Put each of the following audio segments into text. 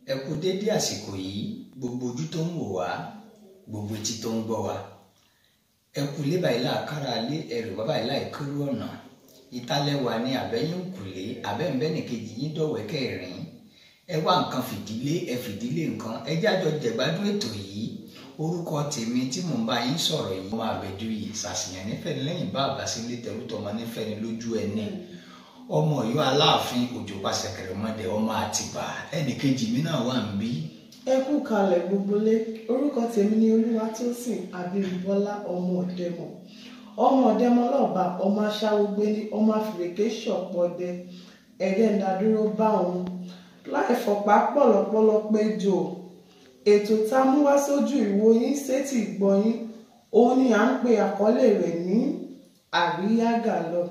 Ẹ kú dédé àsìkò yìí, gbogbo ojú tó ń wò wá, gbogbo etí tó ń gbọ́ wá. Ẹ kú lé báyìí láàkárà lé ẹrù bàbá yìí láì kúrú ọ̀nà. Ìtàlẹ́wà ni àbẹ́yìn òkùlé, àbẹ́ǹbẹ́nìkejì yín dọ̀wẹ́kẹ̀ rìn. Ẹ wá nǹkan fìdílé, ẹ fìdílé nǹkan, ẹ jájọ jẹ̀gbádùn ètò yìí. Orúkọ tèmi tí mò ń bá yín sọ̀rọ̀ yìí, ọmọ Àbẹ̀joyè ṣàṣìyàn nífẹ̀ẹ́ lẹ́yìn bá àbásílẹ̀ tẹrútọmọ nífẹ̀ẹ́ ni lójú ẹni. Ọmọ Ọ̀yọ́ Aláàfin Òjò Pàṣẹkẹrẹmọdé, ọmọ Àtìbà, ẹnì kejì mi náà wà ń bí. Ẹ kú kalẹ̀ gbogbo lé. Orúkọ tèmi ni Olúwatósìn Abímbọ́lá, ọmọ Ọ̀dẹ́mọ. Ọmọ Ọ̀dẹ́mọ lọ́ba, ọmọ aṣáwó gbélé, ọmọ àfìrèké ṣọ̀pọ̀dẹ, ẹ̀jẹ̀ ń dádúró bá òun. Láì fọ̀pá pọ̀lọpọ̀lọ péjọ. Ètò tá a mú wá sójú ìwò yín sétí ìgbọ́ yín, òun ni à ń pe àkọlé rẹ̀ ní Àríyá Gàlọ́.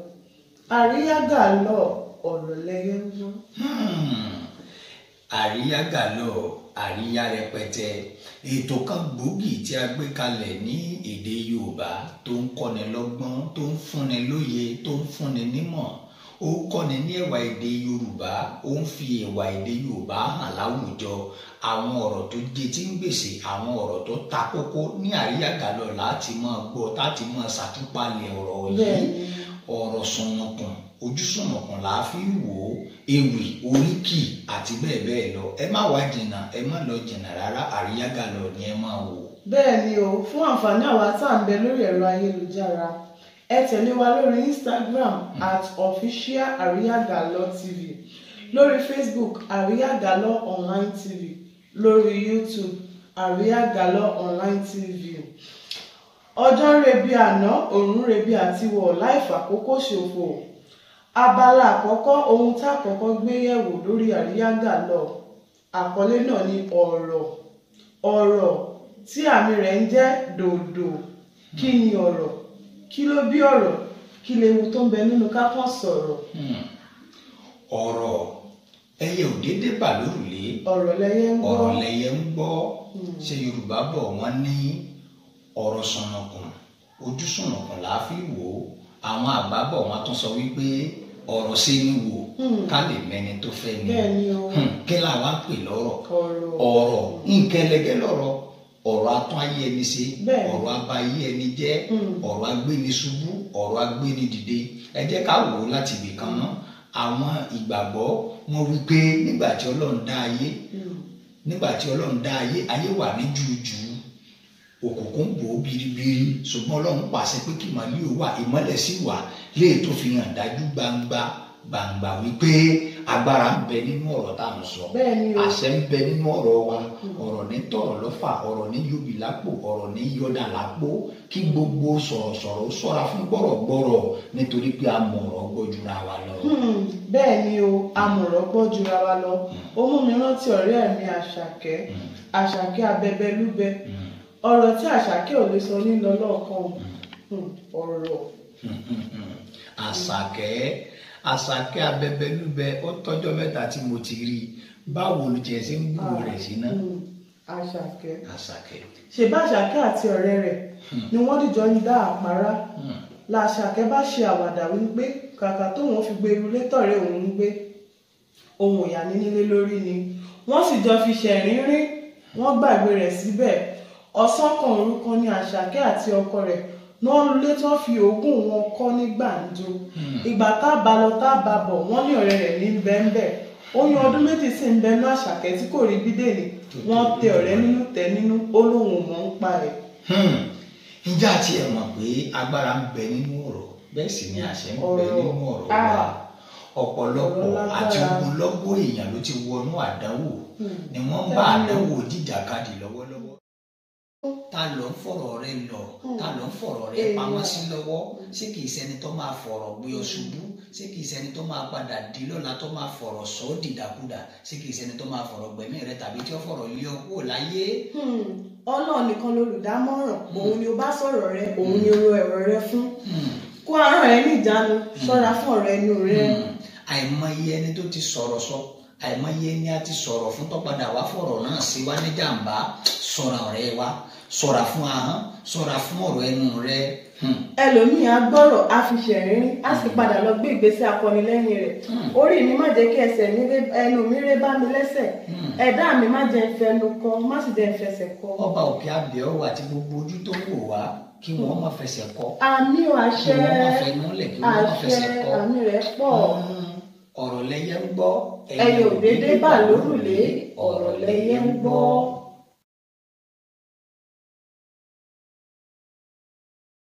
Àríyá Gàlọ́, ọ̀rọ̀ lẹyẹ ń gbọ́. Àríyá Gàlọ́, àríyá rẹpẹtẹ. Ètò kan gbòógì tí a gbé kalẹ̀ ní èdè Yorùbá tó ń kọ́ni lọ́gbọ́n, tó ń fúnni lóye, tó ń fúnni nímọ̀. Ó kọ́ni ní ẹ̀wà èdè Yorùbá, ó ń fi ẹ̀wà èdè Yorùbá hàn láwùjọ. Àwọn ọ̀rọ̀ tó jẹ tí ń gbèsè, àwọn ọ̀rọ̀ tó ta kókó ní Àríyá Gàlọ́ láti máa gbọ́, láti máa ṣàtúpalẹ̀ ọ̀rọ̀ yìí. Ọ̀rọ̀ sùnùkùn, ojú sùnùkùn là á fi wò ó, ewì, oríkì àti bẹ́ẹ̀ bẹ́ẹ̀ lọ. Ẹ má wá jìnnà, ẹ má lọ jìnnà rárá, Àríyá Gàlọ́ ni ẹ máa wò. Bẹ́ẹ̀ ni o, fún àǹfààní àwa tá à ń bẹ lórí ẹ̀rọ ayélujára, ẹ tẹ̀lé wa lórí Instagram at official Àríyá Gàlọ́ TV, lórí Facebook Àríyá Gàlọ́ online TV, lórí YouTube Àríyá Gàlọ́ online TV. Ọjọ́ ń rebi àná, òrùn rebi àtiwọ̀ láì fàkókò ṣòfò. Abala àkọ́kọ́, ohun tá àkọ́kọ́ gbé yẹ̀wò lórí Àríyá Gàlọ́, àkọlé náà ni ọ̀rọ̀. Ọ̀rọ̀ tí àmì rẹ̀ ń jẹ́ dòdò. Kí ni ọ̀rọ̀? Kí ló bí ọ̀rọ̀? Kí lewu tó ń bẹ nínú ká kàn sọ̀rọ̀? Ọ̀rọ̀ ẹyẹ ò dédé bà lórùlé. Ọ̀rọ̀ lẹyẹ ń gbọ́. Ọ̀rọ̀ lẹyẹ ń gbọ́. Ṣé Yorùbá bọ̀ wọ́n ní ọ̀rọ̀ sùnùkùn, ojú sùnùkùn là á fi wò ó. Àwọn àgbà bọ̀ wọ́n tún sọ wípé ọ̀rọ̀ ṣe ni wò ká lè mẹni tó fẹ́ ni. Kí la wá pè lọ́rọ̀? Ọ̀rọ̀ nǹkan ẹlẹgẹ́ lọ́rọ̀. Ọ̀rọ̀ atún ayé ẹni ṣe, ọ̀rọ̀ aba ayé ẹni jẹ́, ọ̀rọ̀ agbéni ṣubú, ọ̀rọ̀ agbéni dìde. Ẹ jẹ́ ká wò ó láti ibì kan náà. Àwọn ìgbàgbọ́ wọn wí pé nígbà tí Ọlọ́run dá ayé, nígbà tí Ọlọ́run dá ayé, ayé wà ní jújù, òkùnkùn bò ó biribiri, ṣùgbọ́n Ọlọ́run pàṣẹ pé kí ìmọ́lẹ̀ ó wà, ìmọ́lẹ̀ sì wà, léè tó fi hàn dájú gbangba gbangba wípé agbára ń bẹ nínú ọ̀rọ̀ tá à ń sọ, àṣẹ ń bẹ nínú ọ̀rọ̀ wa. Ọ̀rọ̀ ní tọ̀rọ̀ lọ́fà, ọ̀rọ̀ ní yóbi lápò, ọ̀rọ̀ ní yọ̀dà lápò. Kí gbogbo sọ̀rọ̀sọ̀rọ̀ ṣọ́ra fún gbọ̀rọ̀gbọ̀rọ̀, nítorí pé amọ̀rọ̀ gbọ́ jura wa lọ. Bẹ́ẹ̀ ni o, amọ̀rọ̀ gbọ́ jura wa lọ. Ó mú mi rántí ọ̀rẹ́ mi Àṣàkẹ́, Àṣàkẹ́ Abẹ́bẹ́lúbẹ́. Ọ̀rọ̀ tí Àṣàkẹ́ ò lè sọ ní lọ lọ́ọ̀kan. Ọ̀rọ̀. Àṣàkẹ́, Àṣàkẹ́ Abẹ́bẹ́lúbẹ́, ó tọ́jọ́ mẹ́ta tí mo ti rí i. Báwo ló tiẹ̀ ṣe ń gbúrò rẹ̀ sí náà? Àṣàkẹ́. Àṣàkẹ́. Ṣèbá Àṣàkẹ́ àti ọ̀rẹ́ rẹ̀ ni wọ́n dìjọ ń dá àpárá. Làṣàkẹ́ bá ṣe àwàdà wípé kàkà tóun fi gbé irú létọ̀rẹ́ òun ń gbé, ohun ìyá ní nílé lórí ni. Wọ́n sì jọ fi ṣẹ̀rín rín, wọ́n gbàgbé rẹ̀ síbẹ̀. Ọ̀sán kan òru kan ni Àṣàkẹ́ àti ọkọ rẹ̀ náà lulẹ̀ tí wọ́n fi oògùn wọn kọ́ ní gbàǹjo. Ìgbà tá a bá lọ tá a bá bọ̀, wọ́n ní ọ̀rẹ́ rẹ̀ ní bẹ́ńbẹ́. Oyún ọdún méjì sì ń bẹnu Àṣàkẹ́ tí kò rí bídèlì. Wọ́n tẹ ọ̀rẹ́ nínú tẹ nínú, ó lóun ò mọ̀ ń pa ẹ̀. Ǹjẹ́ àti ẹ̀ mọ̀ pé agbára ń bẹ nínú ọ̀rọ̀, bẹ́ẹ̀ sì ni àṣẹ ń bẹ nínú ọ̀rọ̀ wa. Ọ̀pọ̀lọpọ̀ àti ogunlọ́gọ̀ èèyàn ló ti wọnú àdánwò, ni wọ́n ń bá àdánwò jìjàkadì lọ́wọ́lọ́wọ́. Ta ló ń fọ̀rọ̀ rẹ lọ? Ta ló ń fọ̀rọ̀ rẹ pamọ́ sí lọ́wọ́? Ṣé kìí ṣẹni tó máa fọ̀rọ̀ gbé ọ ṣubú? Ṣé kìí ṣẹni tó máa padà di lọ́la tó máa fọ̀rọ̀ sọ ọ́ dìdàkudà? Ṣé kìí ṣẹni tó máa fọ̀rọ̀ gbẹ̀mí rẹ tàbí tí ó fọ̀rọ̀ lé ọ kúrò láyé? Ọlọ́run nìkan lolùdámọ̀ràn, òun ni ó bá sọ̀rọ̀ rẹ, òun ni ó ro ẹ̀rọ rẹ fún. Kó ahọ́n rẹ ní ìjánu, ṣọ́ra fún ọ̀rọ̀ ẹnu rẹ. Àìmọye ẹni tó ti sọ̀rọ̀ sọ, àìmọye ẹni a ti sọ̀rọ̀ fún tó padà wá fọ̀rọ̀ náà sí wa ní jàǹbá. Ṣọ́ra ọ̀rẹ́ wa, ṣọ́ra fún ahọ́n, ṣọ́ra fún ọ̀rọ̀ ẹnu rẹ. Ẹlòmíì á gbọ́rọ̀, á fi ṣẹ̀rínrín, á sì padà lọ gbé ìgbésẹ̀ akọni lẹ́yìn rẹ̀. Orí mi má jẹ́ kí ẹsẹ̀ mi ré, ẹnu mi ré bá mi lẹ́sẹ̀. Ẹ̀dá mi má jẹ́ n fẹnu kọ, má sì jẹ́ n fẹsẹ̀ kọ. Ọba òkè abẹ́ọ̀wọ̀ àti gbogbo ojú tó ń wò wá, kí wọ́n má fẹsẹ̀ kọ. Àmì ò, àṣẹ. Kí wọ́n má fẹnu lẹ̀, kí wọ́n má àṣẹ fẹsẹ̀ kọ. Àmì rẹ̀ pọ̀. Ọ̀rọ̀ lẹyẹ ń gbọ́. Ẹyẹ ò déédéé bà lórùlé, ọ̀rọ̀ lẹyẹ ń gbọ́.